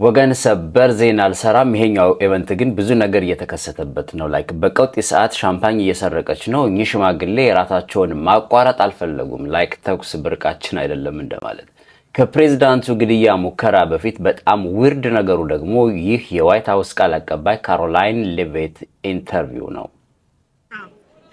ወገን፣ ሰበር ዜና አልሰራም። ይሄኛው event ግን ብዙ ነገር እየተከሰተበት ነው። Like በቀውጢ ሰዓት ሻምፓኝ እየሰረቀች ነው። እኚህ ሽማግሌ የራታቸውን ማቋረጥ አልፈለጉም። Like ተኩስ ብርቃችን አይደለም እንደማለት። ከፕሬዝዳንቱ ግድያ ሙከራ በፊት በጣም weird ነገሩ ደግሞ ይህ የ White House ቃል አቀባይ ካሮላይን ሌቬት interview ነው።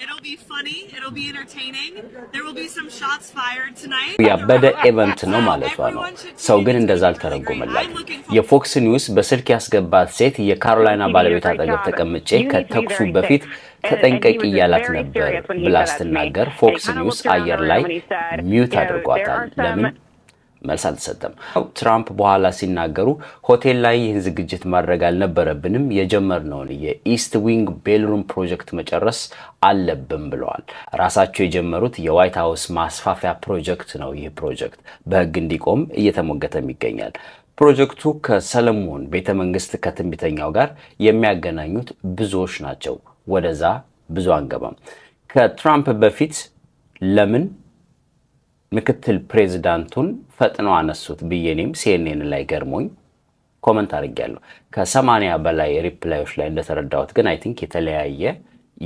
It'll be funny. It'll be entertaining. There will be some shots fired tonight. ያበደ event ነው ማለቷ ነው። ሰው ግን እንደዛ አልተረጎመላትም። የ Fox News በስልክ ያስገባት ሴት የካሮላይና ባለቤት አጠገብ ተቀምጬ ከተኩሱ በፊት ተጠንቀቂ እያላት ነበር ብላ ስትናገር Fox News አየር ላይ mute አድርጓታል። ለምን መልስ አልተሰጠም። ትራምፕ በኋላ ሲናገሩ ሆቴል ላይ ይህን ዝግጅት ማድረግ አልነበረብንም፣ የጀመርነውን የ East Wing Ballroom ፕሮጀክት መጨረስ አለብን ብለዋል። ራሳቸው የጀመሩት የ White House ማስፋፊያ ፕሮጀክት ነው። ይህ ፕሮጀክት በሕግ እንዲቆም እየተሞገተም ይገኛል። ፕሮጀክቱ ከሰለሞን ቤተ መንግስት ከትንቢተኛው ጋር የሚያገናኙት ብዙዎች ናቸው። ወደዛ ብዙ አንገባም። ከትራምፕ በፊት ለምን ምክትል ፕሬዚዳንቱን ፈጥነው አነሱት ብዬ እኔም CNN ላይ ገርሞኝ comment አድርጌያለሁ። ከ80 በላይ reply ዮች ላይ እንደተረዳሁት ግን I think የተለያየ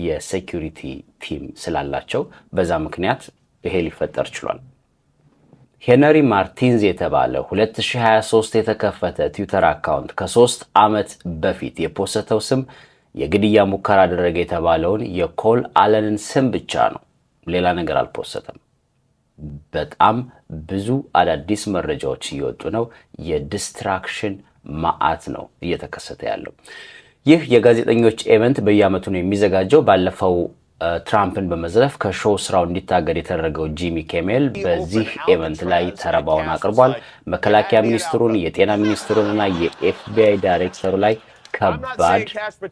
የ security team ስላላቸው በዛ ምክንያት ይሄ ሊፈጠር ችሏል። ሄነሪ ማርቲንዝ የተባለ 2023 የተከፈተ Twitter account ከ3 ዓመት በፊት የፖሰተው ስም የግድያ ሙከራ አደረገ የተባለውን የኮል አለንን ስም ብቻ ነው። ሌላ ነገር አልፖሰተም። በጣም ብዙ አዳዲስ መረጃዎች እየወጡ ነው። የ distraction ማአት ነው እየተከሰተ ያለው። ይህ የጋዜጠኞች event በየዓመቱ ነው የሚዘጋጀው። ባለፈው ትራምፕን በመዝለፍ ከ show ስራው እንዲታገድ የተደረገው ጂሚ ኪሜል በዚህ event ላይ ተረባውን አቅርቧል። መከላከያ ሚኒስትሩን፣ የጤና ሚኒስትሩን እና የ FBI ዳይሬክተሩ ላይ ከባድ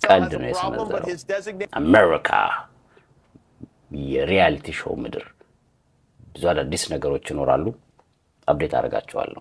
ቀልድ ነው የሰነዘረው። አሜሪካ የ reality show ምድር ብዙ አዳዲስ ነገሮች ይኖራሉ። Update አደርጋቸዋለሁ።